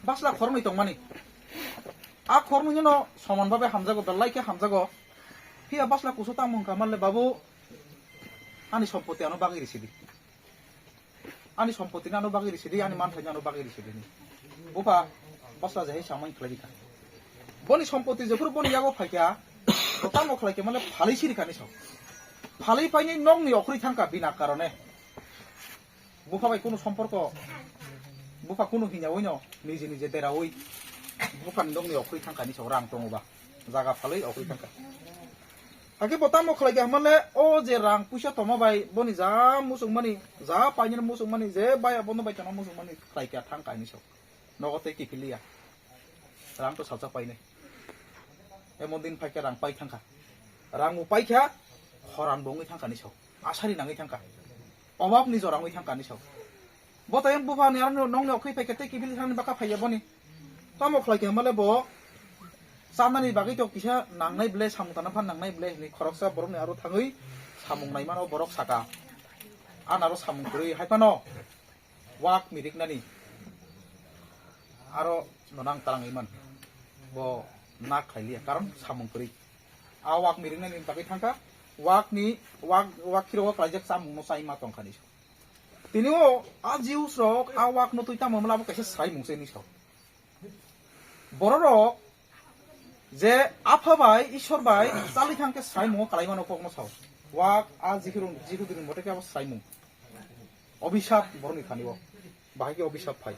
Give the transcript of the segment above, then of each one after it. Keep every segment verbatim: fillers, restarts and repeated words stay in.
Basla khornwi tongmani. A khornwi no soman babe hamjago, belai khe hamjago. Phiya basla kusu tamo wngkha manle, "Babu, ani sompoti ano bagwi risi di. Ani sompoti ano bagwi risi di, ani manthai ano bagwi risi di." Bupha basla jahai samai khlai di kha. Boni sompoti jephuru boni yago phaikha, bo tamo khlai khe manle phalwi siri kha ni sao. Phalwi painai nokni okhri thangkha bina karone. Bupha bai kunu somporko, bupha kunu hinyawi no, niji niji derawi, bupha ni nokni okhri thangkha ni sao, rang tongo ba, jaga phalwi okhri thangkha. Hakhe bo tamo khlai kha hwnmale, o je rang puisa tongma bai, boni ja muchung mani, ja painani muchung mani, je bai abono bai tongma muchung mani khlai kha thangkha ni sao. Nogo tei kiphiliya. Rang to salsa painai. Emon din phaikha rang pai thangkha. Rang bo paikha, khoran bo wngwi thangkha ni sao. Asari nangwi thangkha. Obab ni jora wngwi thangkha ni sao. Bo tai bupha ni aro nokni okhwi phaikha tei kiphil thangni baka phaiya boni. Tamo khlai kha hwnmale bo chanani bagwi to kisa nangnai ble, samung tana phan nangnai ble hinwi khoroksa borokni aro thangwi samung naimano borok saka. An aro samung kwrwi hai phano. Wak miriknani aro nonang tarang iman bo nak khailiya, karon samung kwrwi. A wak miriknani bagwi thangkha, wakni, wak, wak khiro khlaijak chamungno chaima tongkha ni. Tini o a Jews rok a wakno twi tamo mla bo kaisa sraimung se ni sao. Bororok je Apha bai, Ishwar bai, chali thang khe sraimung o kalaimano kokno sao. Wak a Jihudi, Jihudi ni mote khe abo sraimung. Obisap boroni thani o. Bahai khe obisap phai.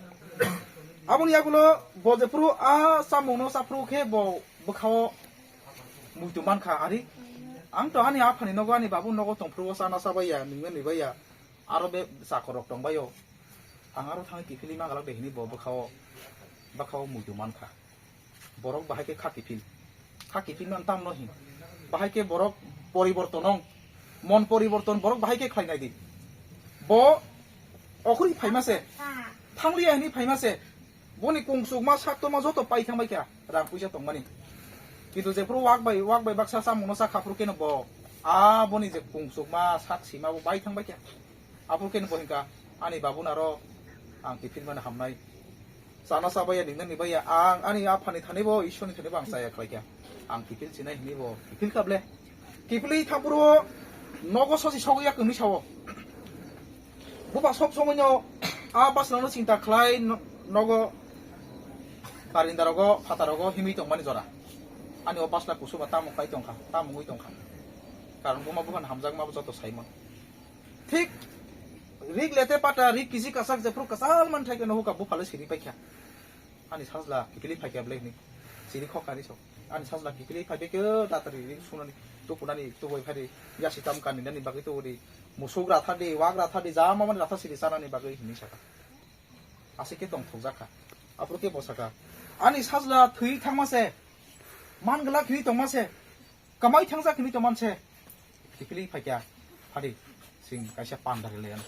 Aboni yagulo bo jephuru a chamungno chaphuru khe bo bwkhao muitu mankha ari. Ang to ani aphani nogo, ani babu nogo tongphuru o chana chabaiya, nwngya nwibaiya. Aro be chakorok tongbaio. Ang aro thangwi kiphilwi magalak de hini bo bwkhao, bwkhao muitu mankha. Borok bahai khe kha kiphil. Kha kiphil man tamno hin. Bahai khe borok poriborton ong. Mon poriborton borok bahai khe khlai nai di. Bo okhri phaima se. Thangliya hini phaima se. Boni kungsukma sak tongma joto pai thang bai kha. Rang puisa tongmani. Kintu jephuru wak bai, wak bai baksa chamungno cha kha phuru khe no bo. A boni je kungsukma sak sima bo bai thang bai kha. Aphuru khe no bo hinkha, ani babu naro ang kiphil mani hamnai. Chana chabaiya, ningna nibaiya, ang ani aphani thani bo, Ishwarni thani bo ang chaya khlaikha. Ang kiphil chinai hini bo, kiphil kha ble. Kiphilwi thaphuru o nogo sosi sogwi ya kwngwi sao. Buba sob somoino a basla no chinta khlai no-, nogo barinda rogo, phata rogo himwi tongmani jora. Ani o basla kusuba tamo khlai tongkha, tamo wngwi tongkha. Karon buma buphani hamjakma bo joto saimon. Thik rik lete pata, rik kisi kasak jephuru kwchal man thai khe nohor ka buphalo siri paikha. Ani sajla kiphilwi phaikha ble hini. Siri khok kani sok. Ani sajla kiphilwi phai khe datari rik sunani tukunani tubui phari yasi tam kani nani bagwi tubudi. Musuk ratha di, wak ratha di, jama mani ratha siri chanani bagwi hini saka. Aswk khe tongthokjak kha. Aphuru khe bo saka. Ani sajla thwi thangma se. Man glak hini tongma se. Kamai thangjak hinwi tongman se. Kiphilwi phaikha, phadi, sing kaisa panda rilaiyan,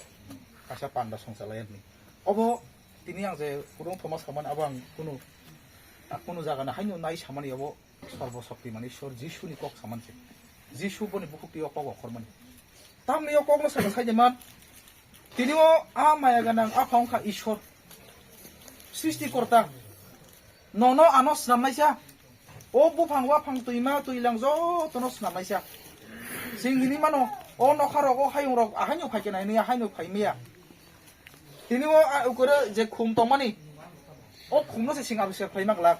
kaisa panda songchalayan hinwi. Obo tini ang je kudung thoma samani abo ang kunu, kunu jaga no haino nai samani obo Sorbo Shoktiman Ishwar Jisu ni kok saman se. Jisu boni bukhuk twi o kok okhormani. Tamni o kok no saka sai de man. Tini o a maya ganang a phang kha Ishwar. Srishti korta. Nono ano snamnaisa. O buphang, waphang, twima, twilang jotono snamnaisa. Sing hini mano, o nokha rogo hayung rok ahaino phaikhe nai, nini ahaino phaimaya. Tini o a ukure je khum tongmani, o khumno se sing abiskar khlaima glak.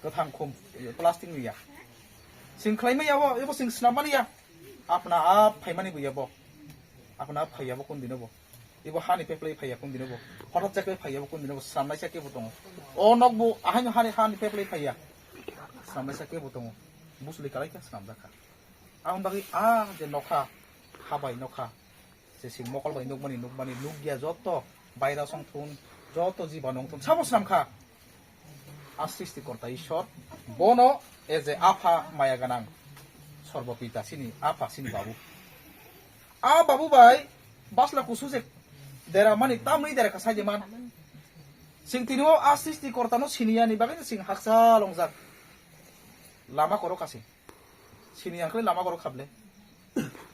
Kwthang khum, plastic ni ya. Sing khlaimaya o, ebo sing snammani ya. Apna ap phaimani bo ya bo. Apna ap phaiya bo kun dino bo. Ibo hani peplai phaiya kun dino bo. Horat chakle phaiya bo kun dino bo. Samlaisa kebo tongo. O nok bo ahaino hani, hani peplai phaiya. Samlaisa kebo tongo. Busli kalai kha, swnamjak kha. Aboni bagwi a je nokha, habai nokha. Je sing mokol bai nukmani, nukmani, nukya joto virus wng thun, joto jibanu wng thun, sabo swnam kha. A Srishti Korta Ishwar, bono e je Apha maya ganang, Sorbo Pita sini Apha sini babu. A babu bai basla kusu je dera mani tamni dera kha saje man. Sing tini o a Srishti Korta no siniya ni bagwi sing haksa longjak. Lama koro kasi. Sini yang khlai lama koro khable.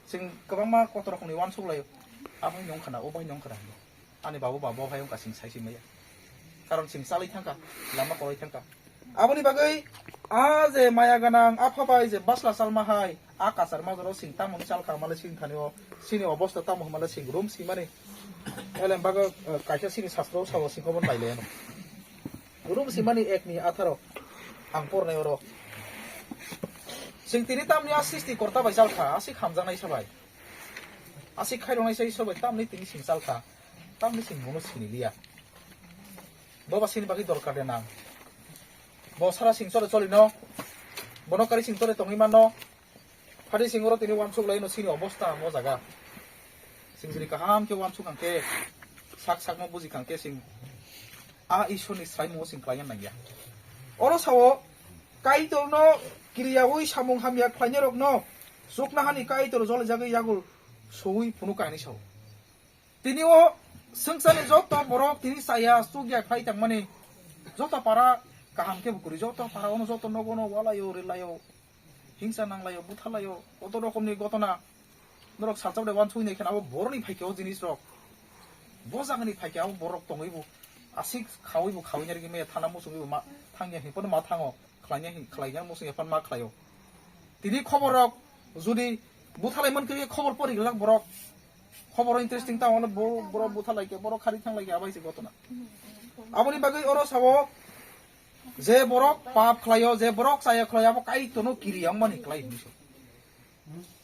Sing kwbangma kotor rokni wansuk laio. Abo nyong khana, o bai nyong khana. Ani babu ba bo hai wngkha sing sai sing maya. Karon sing chalwi thangkha, lama koloi thangkha. Aboni bagwi a je maya ganang apha bai je basla chalma hai, a kasar majaro sing tamoni chalkha male sing thani o, sini obosta tamo hwnmale sing rum simani. Elem bago, eh, kaisa sini sastro sabo sing kobon bai leno. Rum simani ek ni atharo ang pornai oro. Sing tini tamni a sisti korta bai chalkha, asik hamjaknai sabai. Asik khairoknai sai sabai tamni tini sing chalkha, tamni sing bono sini liya. Boba sini bagwi dorkar de nang. Bo sara sing chole choli no. Bono kari sing chole tongwi mano. Phadi sing oro tini wansuk lai no sini obosta mo jaga. Sing jiri kaham ke wansuk ang ke sak sak mo buji kang ke sing. A Ishwar ni sai mo sing klaiyan nang ya. Oro sao Kaitor no kiriyawi samung hamya khlainai rok no. Sukna hani Kaitor jole jagwi yagul suwi phunu kainai sao. Tini o swngcharni joto borok tini chaya chukya khlai tangmani joto para kaham khe bo kwrwi, joto para ono joto nogo no walaio, relaio, hingsa nanglaio, buthalaio, koto rokomni gotona norok salsa bai wansuknai khe abo borokni phaikhe o jinis rok, bo jagani phaikhe abo borok tongwi bo asik khawi bo khawi nari khe maya thana muchungwi bo ma thangya hinphano ma thango. Khlaina hin-, khlaina muchung ephano ma khlaio. Tini khobor rok jodi buthalai man khe khobor pori glak borok. Khobor interesting ta hwnle bo-, borok buthalai khe, borok khari thanglai khe, abai se gotona. Aboni bagwi oro sao je borok pap khlaio, je borok chaya khlaio, abo Kaitorno kiri yang mani khlai hinwi sao.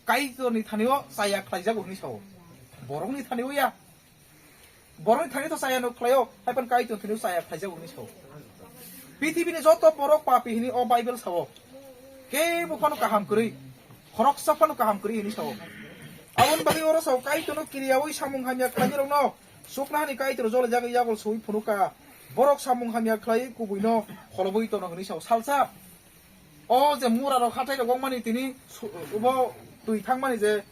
Kaitorni thani o chaya khlaijago hinwi sao. Borokni thani o ya. Borokni thani to chaya no khlaio, haiphano Kaitorni thani o chaya khlaijago hinwi sao. Pithibini joto borok papi hinwi o Bible sao. Kebo phano kaham kwrwi, khoroksa phano kaham kwrwi hinwi sao. Aboni bagwi oro sao, Kaitorno kiriyawi samung hamya khlainai rokno sukna hani Kaitor jole jagwi yagul suwi phunu ka. Borok samung hamya khlaiwi kubuino kholobwi tono hinwi sao. Salsa O je mura rok hathai rok wngmani tini su-, ubo twi thangmani je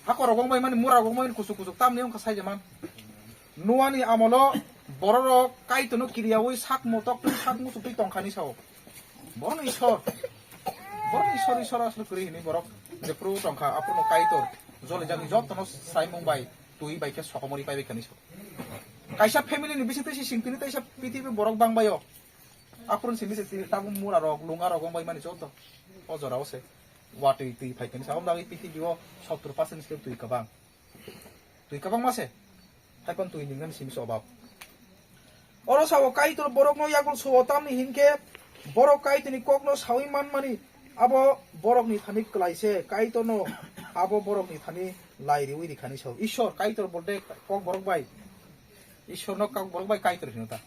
hakor rok wngbai mani, mura rok wngbai mani kuchuk kuchuk tamni wngkha sai je man. Noani amolo borok rok Kaitorno kiriyawi sak motok twi sak muchuk twi tongkhani sao. Borokno Ishwar, borokno Ishwar, Ishwar aswk kwrwi hini borok jephru tongkha aphuru Kaitor joli jagwi jotono saimung bai twi bai khe sokomori paibai khani sao. Kaisa family ni bising tei sing tini teisa pithibi borok bangbaio. Aphuru simi se tini tabuk mura rok, lunga rok wngbai mani joto. O jora o se watwi twi phai kani sa, o bagwi pithibi o sottor percent se twi kwbang. Twi kwbangma se. Haiphano twi ningani simi se obab. Oro sao Kaitor borokno yagul suo, tamni hinkhe borok Kaitorni kokno saui manmani abo borokni thani kwlai se. Kaitorno abo borokni thani lai riui rikhani sao. Ishwar Kaitor bolde kok borok bai. Ishwarno kok borok bai Kaitor hino ta.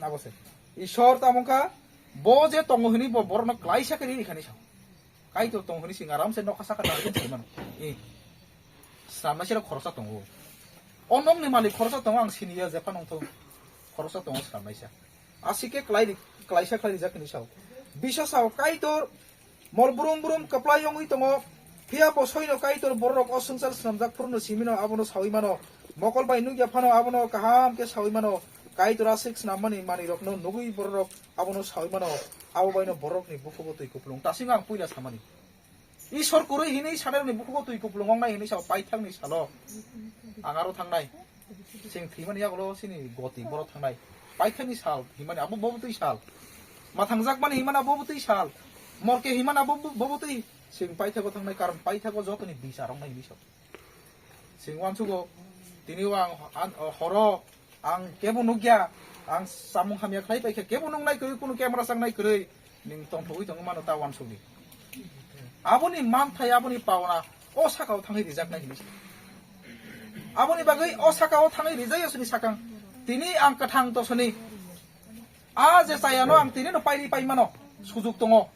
Abo se. Ishwar tamo wngkha bo je tongo hini bo borokno klaisa khe ri rikhani sao. Kaitor tongo hini sing aram se nokha saka ta khe thai mano. Eh. Sramnaisa rok khoroksa tongo. O nokni malik khoroksa tongo, ang siniya jephano wngthok. Khoroksa tongo sramnaisa. Asike klai ri-, klaisa khlai rijak hini sao. Bisa sao Kaitor mol brum brum kwplai wngwi tongo. Phiya bo soino Kaitor bororok o swngchar swnamjak phuru no simino abono saui mano. Mokol bai nukya phano abono kaham khe saui mano. Kaitor aswk swnammani manwirokno nugwi bororok abono saui mano. Abo baino bororokni bukhugo twi kupulung. Dasingo ang puila samani. Ishwar kwrwi hinwi sanai rokni bukhugo twi kupulung wngnai hinwi sao paithakni salo. Ang aro thangnai. Chwng thwimani yagulo chini goti borok thangnai. Paithakni sal himani abo bobo twi sal. Mathangjak mani himani abo bobo twi sal. Morke himani abo bo-, bobo twi. Chwng paithago thangnai karon paithago jotoni bisar wngnai hinwi sao. Chwng uansugo tini o ang an-, horo ang kebo nukya, ang samung hamya khlai paikha, kebo nuknai kwrwi, kunu camera changnai kwrwi, ning tongthogwi tongwi mano ta uansukni. Aboni manthai, aboni pauna o sakao thangwi rijaknai hinwi sa. Aboni bagwi o sakao thangwi rijak yasuni sakang. Tini ang kwthang tosoni. A je chayano ang tini no pairi pai mano sujuk tongo.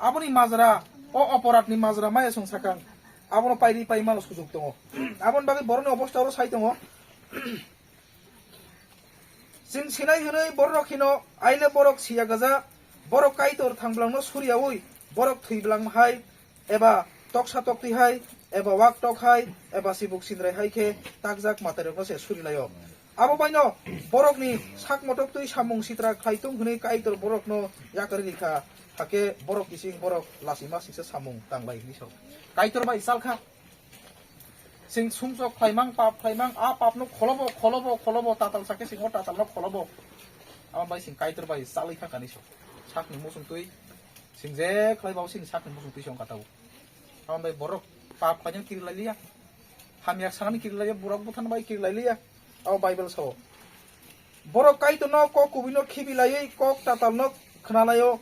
Aboni majra, o oporat ni majra maya song sakang. Abono pairi pai mano sujuk tongo. Aboni bagwi boroni obosta oro sai tongo. Chwng sinai hwnwi bororok hino, aile borok siya gaja, borok Kaitor thangblangno suriyaui, borok thwiblang hai, eba toksa toktwi hai, eba wak tok hai, eba sibuk sindrai hai khe takjak matairokno se surilaio. Abo baino borokni sak motok twi samung sitra khlai tung hwnwi Kaitor borokno yakarwi rikha, hakhe borok kising borok lasima singsa samung tanglai hwnwi sao. Kaitor bai salkha. Sing sumsok khlaimang, pap khlaimang, a papno kholobo, kholobo, kholobo, tatal sakhe singmo tatalno kholobo. Amo bai sing Kaitor bai chalwi kha kani so. Sakni muchung twi sing je khlai bao sini sakni muchung twi song kata o. Amo bai borok pap khaina kiri lai liya. Hamya sakni kiri lai liya, borok buthan bai kiri lai liya. Abo Bible sao. Borok Kaitor no kok kubui no khibi laiwi kok tatal no khna lai o.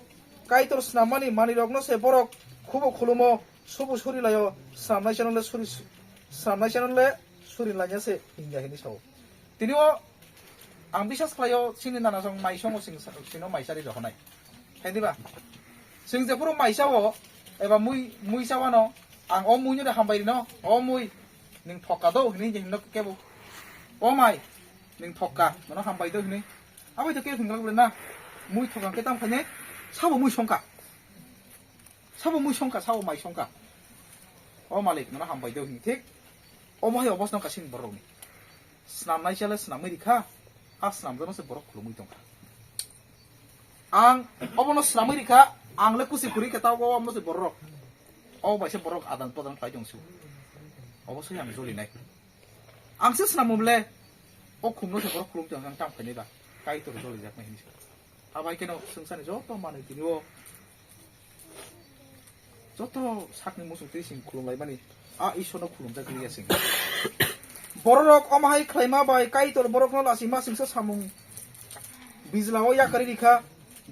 Kaitor snam mani mani rok no se borok khubo khulumo subu suri lai o. Snamnai chano le suri, snamnai chano le suri lai ya se hingya hini sao. Tini o ang bisas khlai o sini nana song mai songo sing sino mai sari rohonai. Hai diba? Sing je puro mai sao eba mui, mui sao ano ang o mui no de hambai rino. O mui ning thokka do hini je hino kebo. O mai ning thokka, nono hambai do hini. Abai to ke hingla na. Mui thokka ke tam khane sabo mui songka. Sabo mui songka, sabo mai songka. O malik, nono hambai do hini thik. Omo hai obos nong kasing borok ni. Snam nai chale snam mai rikha. A snam jono se borok khulumui tongkha. Ang obono snam mai rikha. Ang le kusi kuri khe tao omo se borok. O bai se borok adan podan khlai tong su. Obo se ang joli nai. Ang se snam mum le. O khum no se borok khulum tong ang tam khaini ba. Kaitor joli jak nai hini. Abai keno sungsani joto manwi tini o joto sakni muchung twi sing khulum lai mani. A Ishwar no khulum jak liya sing. Borok rok omo hai khlai ma bai Kaitor borok no lasi ma singsa samung bijla o yakari rikha.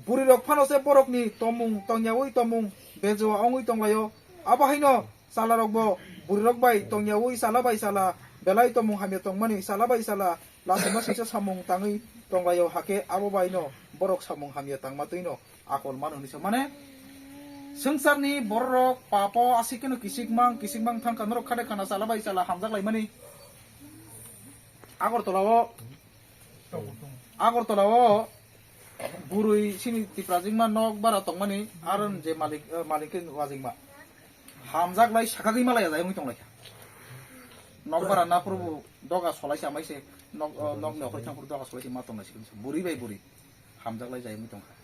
Buri rok phano se borok ni tomung tongya ui tomung bejo ongui tong lai o. Abo hai no chala rok bo buri rok bai tongya ui chala bai chala belai tomung hamya tong mani chala bai chala. Lasi ma singsa samung tangwi tong lai o hake abo bai no borok samung hamya tang ma twi no akol mano hinwi sa mane swngcharni bororok papo aswk keno kisikmang kisikmang thangkha norok khade khana chala bai chala hamjak laimani. Agartala o, Agartala o bwrwi sini Tiprajikma nok bara tongmani aro je malik, eh, malik ke wajikma hamjak lai sakagwi malaya jai wngwi tong lai kha. Nok bara na purbo doga solai sa mai se nok, eh, nok ni okhori thang pur doga solai se ma tong lai se bwrwi bai bwrwi hamjak lai jai wngwi tong kha.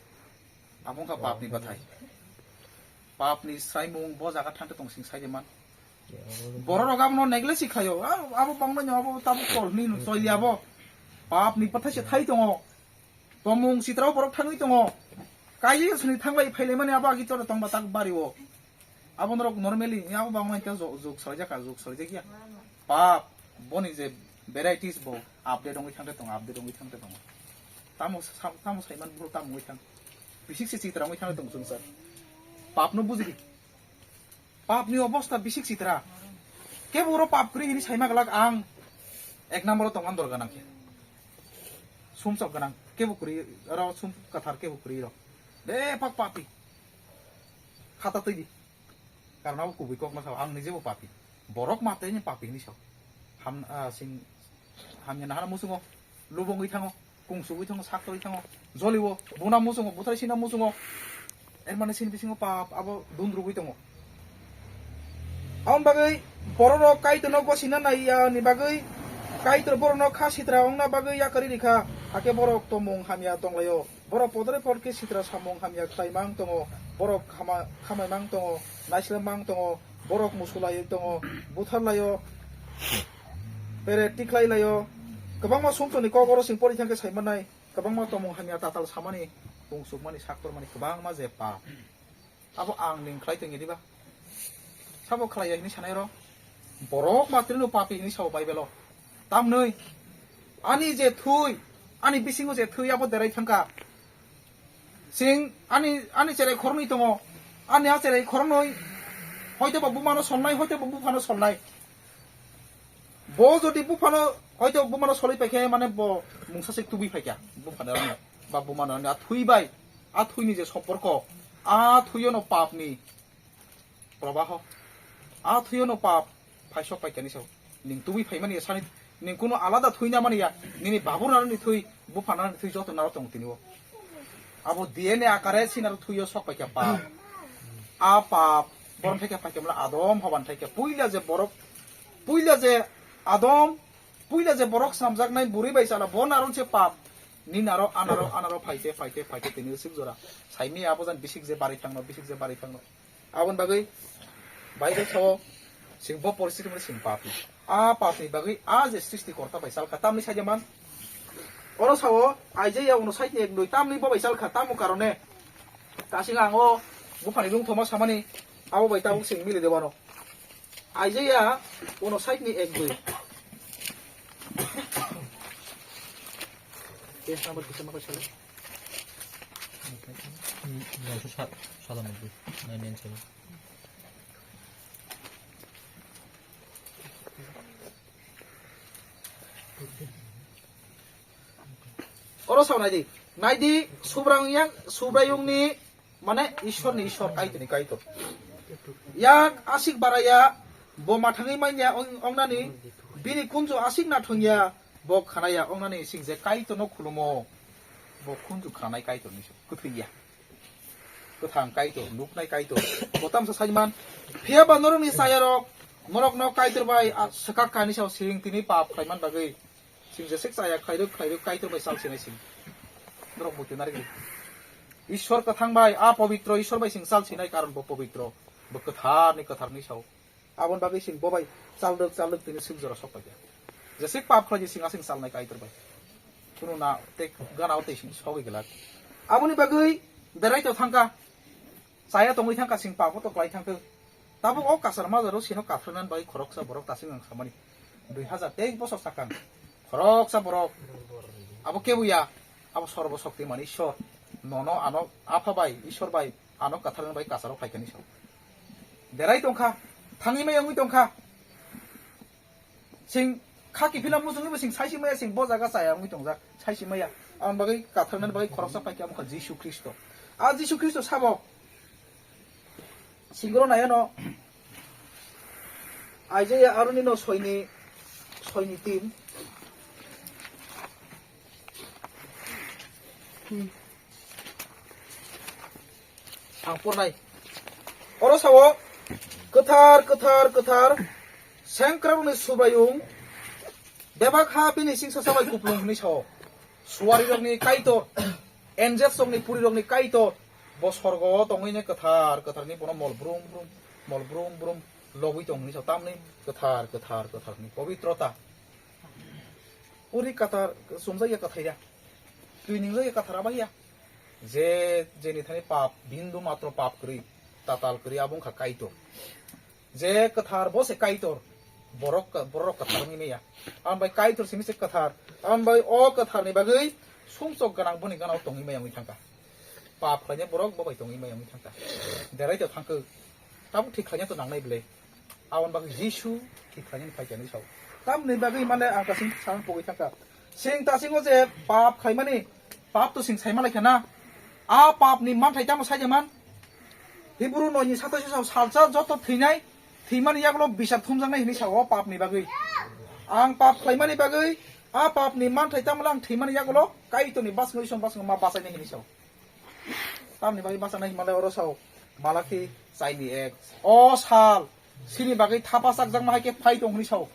Abo wngkha papni bathai. Papni sraimung bo jaga thangte tong sing sai de man. Borok rok abono neglect khlaio. A-, abo bangmani abo tabuk tol ni no choli abo. Papni bathai se thai tongo. Tomung sitra borok thangwi tongo. Kaijak sini thanglai phailai mani abo agi choro tongba tak bari o. Abo norok normally abo bangmani ta jo-, jok salai jaka, jok salai jakya. Pap, boni je varieties bo update wngwi thangte tongo, update wngwi thangte tongo. Tamo sa-, tamo saiman bro tamo wngwi thang. Bisik se chitra wngwi thangte tongo swngchar. Pap no bujidi. Pap ni obosta bisik chitra. Kebo oro pap kwrwi hini saima glak ang ek number o tong andor ganang khe. Sumsok ganang. Kebo kwrwi oro sum kathar kebo kwrwi ro. Bepak papi. Khata twi di. Karon abo kubui kok ma sao, ang nije bo papi. Borok ma tei ni papi hinwi sao. Ham, ah, sing, hamya nahara muchungo, lubungwi thango, kungsugwi thango, saktorwi thango, joliwo, buna muchungo, buthai sina muchungo. Er mane sini bisingo pap, abo dundrugwi tongo. Aboni bagwi bororok Kaitorno gosina naiya ni bagwi Kaitor borokno kha sitra wngna bagwi yakarwi rikha, hakhe borok tomung hamya tonglaio. Borok podore pod khe sitra samung hamya khlai mang tongo, borok khama-, khamai mang tongo, naislem mang tongo, borok musulai tongo, buthar laio, pere tikhlai laio. Kwbangma sumsokni kok oro chwng pori thangkhe sai mannai, kwbangma tomung hamya tatal samani, pungsukmani, saktormani kwbangma je pap. Abo ang ning khlai tongya diba? Sabo khlai ya hini sanai ro? Borok matri no papi hini sabo Bible o. Tamnoi ani je thui, ani bisingo je thui abo derai thangka. Sing ani, ani cherai khoroknwi tongo. Ani a cherai khoroknwi hoito ba bumano solnai, hoito ba buphano solnai. Bo jodi buphano hoito bumano solwi paikhe mane bo mungsa se tubui phaikha buphano ba bumano a thui bai, a thuini je somporko, a thuiyono papni probaho. A thuiyono pap phaisok paikani sao. Ning tubui phaimani ya sani, ning kuno alada thui namani ya, nini babu narani thui, bupha narani thui joto naro tong tini o. Abo D N A akare sinaro thuiyo sok paikha pap. A pap, borom thaikha paikha mla Adam hoban thaikha. Puila je borok, puila je Adam, puila je borok snamjaknai buri bai chala, bo naron se pap. Ni naro, anaro, anaro phaite, phaite, phaite tini sik jora. Saimi abo jan bisik je bari thangno, bisik je bari thangno. Aboni bagwi Bible sao, sing bo poristiti mani sing papi. A papi bagwi a je srishti korta bai salkha, tamni saida man. Oro sao Isaiah uno side ni ek dui tamni bo bai chal kha, tamo karone. Tasing ang o buphani rung thoma samani abo bai tabuk sing mili de wano. Isaiah uno side ni ek dui. Page number kisa ma kisa. Salam. Oro sao naidi. Naidi, Subraiyung yang, Subraiyungni, mane, Ishwarni Ishwar, Kaitorni Kaitor. Yak asik baraya, bo mathangwi manya ong-, ongnani, bini kunju asik nathungya, bo khanaya ongnani sing je Kaitorno khulumo, bo kunju khanai Kaitorni se, kwthwiya. Kwthang Kaitor, nuknai Kaitor. Bo tamsa saiman, phiya ba norokni chayarok, norokno Kaitor bai, a, swkak kani sao sing tini pap khlaiman bagwi. Sing jesek chaya khlairwk khlairwk Kaitor bai chal sinai sing. Norok buti narikdi. Ishwar kwthang bai, a pobitro Ishwar bai sing chal sinai karon bo pobitro. Bo kwtharni kwtharni sao. Aboni bagwi sing bo bai chaldwk chaldwk tini suk jora sok paikha. Jesek pap khlai sing asing chalnai Kaitor bai. Kunu na tek gana o tei sing sogwi glak. Aboni bagwi berai to thangkha. Chaya tongwi thangkha sing papo to klai thangkhe. Tabuk o kasar majaro sino katharnan bai khoroksa borok tasing ang samani. Dui hazar teis bosor sakang. Khoroksa borok. Abo kebuya. Abo sorbo shokti mani Ishwar. Nono ano apha bai, Ishwar bai, ano katharnan bai kasaro phaikani sao. Berai tongkha. Thangwi mai wngwi tongkha. Sing kha kiphila muchungwi bo sing saisi maya sing bo jaga chaya wngwi tongjak. Saisi maya. Ang bagwi katharnan bagwi khoroksa paikha mokha Jisu Khristo. A Jisu Khristo sabo. Singro nayano Isaiah aroni no soini, soini tin. Ang pornai. Oro sao, kwthar, kwthar, kwthar, sengkrakrokni Subraiyung, bebak ha bini singsa sabai kuplung hwnwi sao. Suarirokni Kaitor, angels rokni purirokni Kaitor, bo sorgo tongwini kwthar, kwtharni bono mol brum brum, mol brum brum lobwi tong hwnwi sao. Tamni kwthar, kwthar, kwtharni pobitrota. Uri kwthar, chumjakya kwthaira. Twi ningjakya kwthar abaiya. Je, jeni thani pap, bindu matro pap kwrwi, tatal kwrwi abo wngkha Kaitor. Je kwthar bo se Kaitor, borok, borok kwthar wngwi maya. Ang bai Kaitor simi se kwthar. Ang bai o kwtharni bagwi sumsok gwnang boni gana o tongwi maya wngwi thangkha. Pap khlainai borok bo bai tongwi maya wngwi thangkha. Derai to thangkhe. Tabuk thik khlaina to nangnai bwle. Aboni bagwi Jisu thik khlainani phaikha hinwi sao. Tamni bagwi mane ang tasing sang pogwi thangkha. Sing tasingo je pap khlaimani, pap to sing saima laikha na. A papni manthai tamo saija man? Hibru noi ni satai sao salsa joto thwinai, thwimani yagulo bisar thumjaknai hinwi sao o papni bagwi. Ang pap khlaimani bagwi, a papni manthai tamo lang thwimani yagulo Kaitorni basngo isom basngo ma bachainai hinwi sao. Tamni bagwi bachana hinmale oro sao, Malakhi chaini ek. O sal, sini bagwi thapa chakjakma hai khe phai tong hwnwi sao.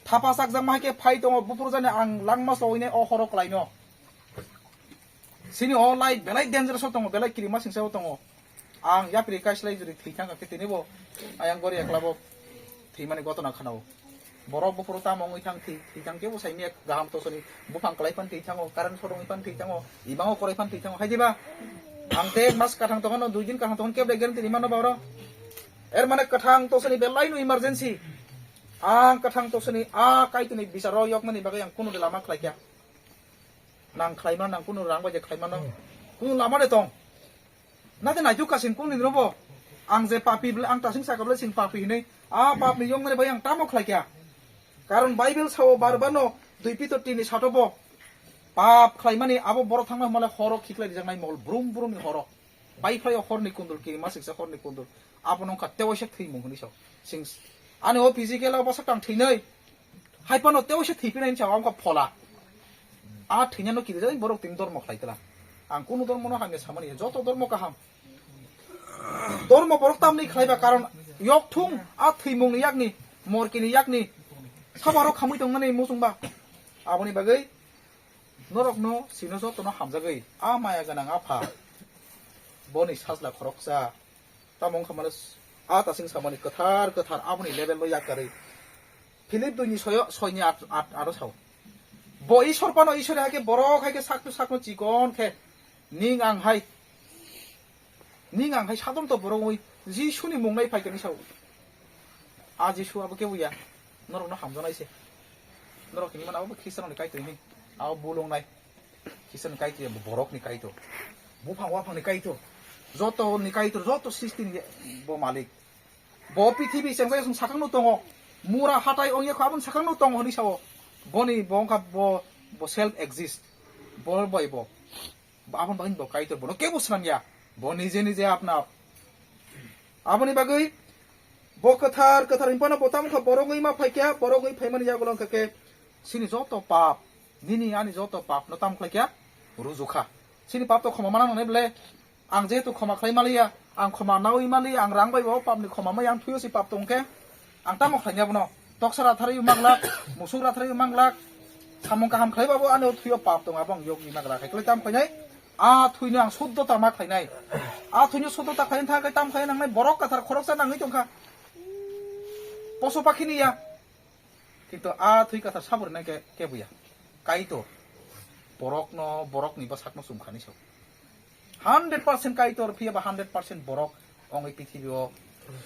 Thapa chakjakma hai khe phai tongo, buphuru jani ang langma sowinai o horo kwlaino. Sini o lai belai dangerous o tongo, belai kirima singsa o tongo. Ang yapri kaislai juri thwi thangkha khe tini bo ayang gori ekla bo thwimani gotona khanao. Borok buphuru tamo wngwi thang thwi, thwi thang kebo saimya kaham tosoni buphang kwlai phan thwi thango, current short wngwi phan thwi thango, imango kwlai phan thwi thango, hai diba? Ang te mas kwthang tongmano, dui din kwthang tongmano kebo de guarantee rimano ba oro. Er mane kwthang tosoni belai no emergency. Ang kwthang tosoni a Kaitorni bicharo yoknani bagwi ang kunu de lama khlai kha. Nang khlaima, nang kunu rang bai je khlaimano. Kunu lama de tong. Nade naituk ka sing kung ni robo. Ang je papi bwle, ang tasing saka bwle sing papi hinui. A pap ni yong nani bai ang tamo khlai kya. Karon Bible sao bar bar no dui Pitor tin ni sato bo. Pap khlai mani abo borok thangma himale horo khiklai rijak nai mol brum brum ni horo. Bai phlai o hor ni kundul kiri masik se hor ni kundul. Abo nong kha tewaisa thwi mung hinui sao. Sing ani o physical o bwsa kang thwi nai. Hai phano tewaisa thwi pinai hinsa ang kha phola. A thwinano kirijak borok tin dormo khlai tla. Ang kunu dormo no hamya samani ya. Joto dormo kaham. Dormo borok tamni khlaiba karon yok thung a thwimung ni yakni, morki ni yakni. Sabaro khamui tongmani muchungba. Aboni bagwi norokno sino jotono hamjagwi a maya gwnang apha. Boni sajla khoroksa. Tamo wngkha mano a tasing samani kwthar kwthar aboni level o yakarwi. Philip dui ni soyo, soi ni at, at, aro sao. Bo Isor pano Isor hai khe borok hai khe sakno sakno chikon khe ning ang hai, ning ang hai sadonto borok oi Jisuni mung nai phai kani sao. A Jisu abo kebo ya, norokno hamjanai se. Norok hinwi mano abo Khristianrokni Kaitor hinwi. Abo bulung nai. Khristianni Kaitor ya, bo borokni Kaitor. Buphang waphangni Kaitor. Joto ni Kaitor, joto sristini bo malik. Bo prithibi chengsa chwng sakangno tongo. Mura hatai ongya kho aboni sakangno tongo hinwi sao. Boni bo wngkha bo, bo self exist. Bo bai bo. Aboni bagwi bo Kaitor bono kebo swnam ya. Bo nije nije apna ap. Aboni bagwi bo kwthar kwthar hinphano bo tamo kha borok wngwi ma phaikya, borok wngwi phaimani yagulo wngkha khe chini joto pap, nini ani joto papno tamo khlaikya rujukha. Chini papto khoma mana nangnai bwle, ang jehetu khoma khlai maliya, ang khoma naui maliya, ang rang bai bo papni khoma mai ang thuyo si pap tongkhe, ang tamo khlaina bono? Toksa ratharwi manglak, musuk ratharwi manglak, samung kaham khlai babo ani o thuyo pap tong, abo ang yokni magra khai khlai tam khlainai. A thuino ang suddhota ma khlainai. A thuino suddhota khlaina thang khe tam khlai nangnai, borok kathar khoroksa nangwi tongkha. Poso pakhini ya. Kintu a thwi kathar sabori nai khe, kebo ya. Kaitor. Borokno, borokni bwsakno chumkhani so. Hundred percent Kaitor phiya ba hundred percent borok ongwi pithibio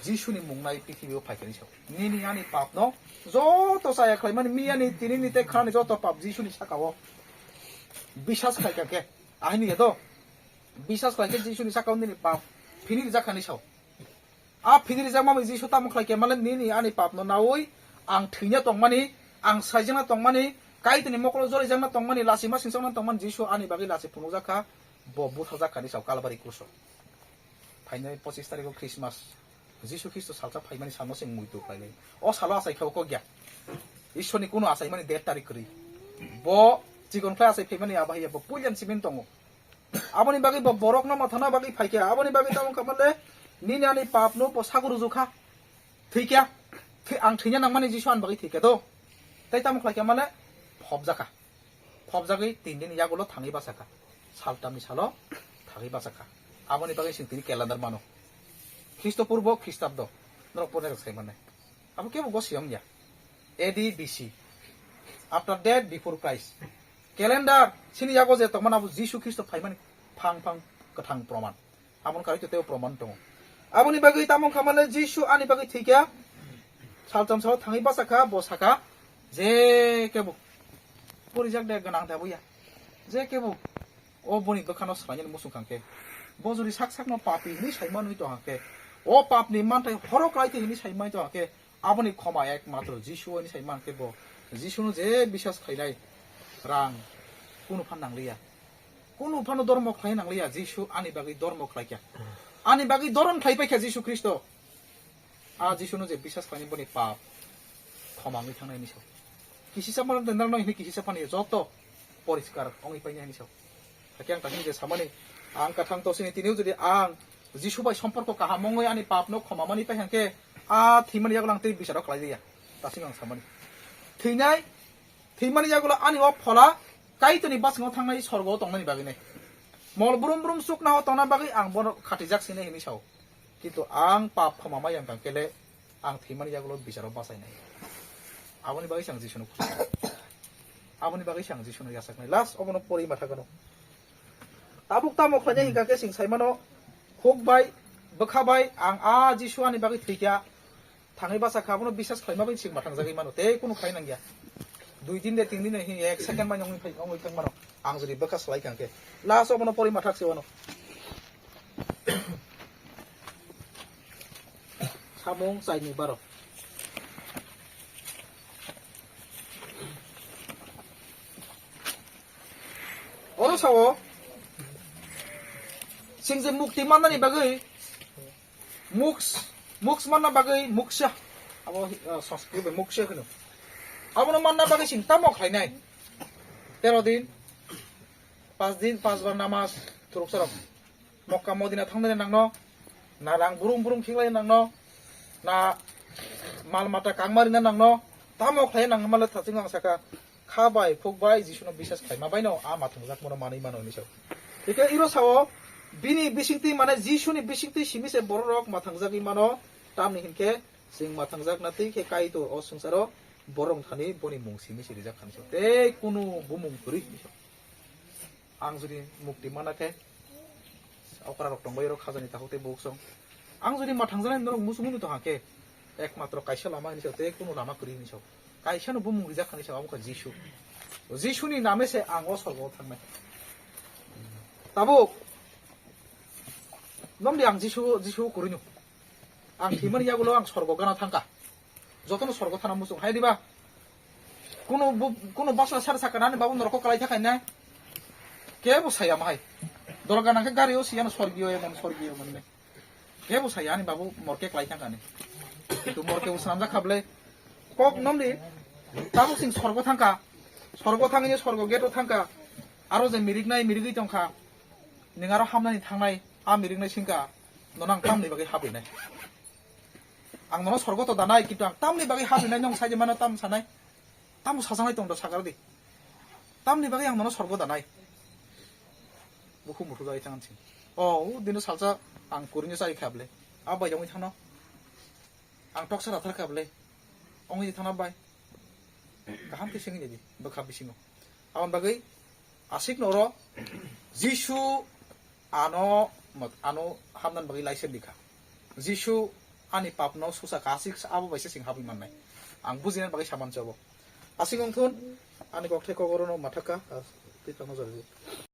Jisuni mung nai pithibio phaikani sao. Nini ani papno joto chaya khlaimani miyani tinini tei khanani joto pap Jisuni sakao bisas khlaikha khe. Ahini ya do. Bisas khlaikhe Jisuni sakao nini pap phini rijakhani sao. A phini rijak mamani Jisu tamo khlai khe malen nini ani papno naui ang thwina tongmani, ang saijakna tongmani, Kaitorni mokolo jorijakna tongmani, lachima singchakna tongmani Jisu ani bagwi lachi phunukjak kha, bo butharjak kha ni sao Kalbari kruso. Phainai pochis tarikho Christmas, Jisu Khristo salsa phaimani salno chwng muitu khlainai. O salo achai kha o kok ya. Ishorni kunu achaimani date tarik kwrwi. Bo chikon khlai achai phaimani abo hai ya bo puilan simi tongo. Aboni bagwi bo borokno mathana bagwi phaikha. Aboni bagwi tamo wngkha male nini ani papno bo sago rujukha. Thwikha. Thwi-, ang thwina nangmani Jisu ani bagwi thwikha do. Tei tamo khlaikha male phobjakha. Phobjagwi tin dini yagulo thangwi bachakha. Saltamni salo thangwi bachakha. Aboni bagwi chwng tini calendar mano. Khristo purbo Khristabdo. Norok pore sai mane. Abo kebo gosi wng ya. A D B C. After death, before Christ. Calendar, sini yago je tongmani abo Jisu Khristo phaimani phang phang kwthang proman. Aboni karwi tei proman tongo. Aboni bagwi tamo wngkha male Jisu ani bagwi thwikha. Salcham sao thangwi bachakha, bo sakha, je kebo. Porijak de gwnang de buya. Je kebo. O boni bwkhano swlainani muchung kha khe, bo jodi sak sakno papi hinwi sai manwi tongkha khe, o papni manthai horo khlai twi hinwi sai manwi tongkha khe, aboni khoma ekmatro Jisu hinwi sai mankhe bo Jisuno je bisas khainai rang kunu phan nangliya. Kunu phano dormo khlai nangliya, Jisu ani bagwi dormo khlaikha. Ani bagwi doron khlai paikha Jisu Khristo. A Jisuno je bisas khlainai boni pap khoma wngwi thangnai hinwi sao. Kisisa phano dendar no hinwi kisisa phano joto poriskar wngwi painai hinwi sao. Hakhe ang tangni je samani ang kathang tosini tini jodi ang Jisu bai somporko kaham wngwi ani papno khoma mani pai hangkhe a thwimani yagulo ang tei bisaro khlai liya. Tasing ang samani. Thwinai, thwimani yagulo ani o phola Kaitorni bwskango thangnai sorgo tongnani bagwi nai. Mol brum brum chukna o tongna bagwi ang bono khatijak sini hinwi sao. Kintu ang pap khoma mai ang kang kele ang thwimani yagulo bisaro bachainai. Aboni bagwi se ang Jisuno khulumnai. Aboni bagwi se ang Jisuno yachaknai. Last obono pori matha gano. Tabuk tamo khlainai hingkha khe sing saimano, huk bai, bwkha bai, ang a Jisu ani bagwi thwikha, thangwi bachakha, abono bisas khlaima bai sing mathang jagwi mano. Tei kunu khlai nangya. Dui din de, tin din de, ek second bai wngwi phai, wngwi thang mano. Ang jodi bwkha slai kha khe. Last obono pori mathak se wano. Samung chaini baro. Oro sao, sing je mukti mannani bagwi, muks, muks manna bagwi muksa. Abo, uh, Sanskrit bai muksa hino. Abono manna bagwi sing tamo khlainai. Tero din, pas din, pas bar namas, thuruk sarok. Mokka Modina thangnani nangno, na rang burung burung khinglai nangno, na mal mata kangma rina nangno, tamo khlai nang male thaching ang saka, kha bai, phuk bai, Jisuno bisas khlaima baino, a mathangjakmano manwi mano hinwi sao. Hikhe iro sao, bini bisingtwi mane Jisuni bisingtwi simi se bororok mathangjagwi mano, tamni hinkhe chwng mathangjak na twi khe Kaitor o swngcharo Borok thani boni mung simi se rijak kha hinwi sao. Tei kunu bumung kwrwi hinwi sao. Ang jodi mukti mana khe, okra rok tongbai rok khajani takhuk tei bukhuk song. Ang jodi ma thangjaknai norok muchungwi tong khe, ekmatro kaisa lama hinwi sao, tei kunu lama kwrwi hinwi sao. Kaisa no bumung rijak kha hinwi sao, abo kha Jisu. Jisu ni name se ang o sorgo o thangnai. Tabuk, nomdi ang Jisu, Jisu kwrwi no. Ang thwimani yagulo ang sorgo gana thangkha. Jotono sorgo thana muchung hai diba? Kuno bu-, kuno bwsla sar saka nani babu norok kwlai thakhaina. Kebo saya mahai. Dorga nangkhe gari o siyano sorgiyo emon sorgiyo emon ne. Kebo saya ani babu morke kwlai thangkha ne. Kintu morke bo swnamjak kha bwle. Kok nomdi. Tabuk sing sorgo thangkha. Sorgo thangni sorgo gate o thangkha. Aro je miriknai mirigwi tongkha. Ning aro hamnani thangnai, a miriknai singkha. Nono ang tamni bagwi habinai. Ang nono sorgo to danai, kintu ang tamni bagwi habinai, nong saidi mano tam sanai. Tamo sajaknai tong do sakar di. Tamni bagwi ang nono sorgo danai. Bukhuk muthuk jagwi thang sing. O, o dino salsa ang kurinyo chai kha bwle. A bai jongwi thangno. Ang toksa rathar kha bwle. Ongwi thangna bai. Kaham khe singwi di, bwkha bisingo. Aboni bagwi aswk no oro Jisu ano, ano hamnani bagwi laisir di kha. Jisu ani papno susa kha, aswk abo bai se sing habwi mannai. Ang bujinani bagwi saman se obo. Aswk wngthun ani kokthai kokorono mathakha, ah, twi tongno jordi.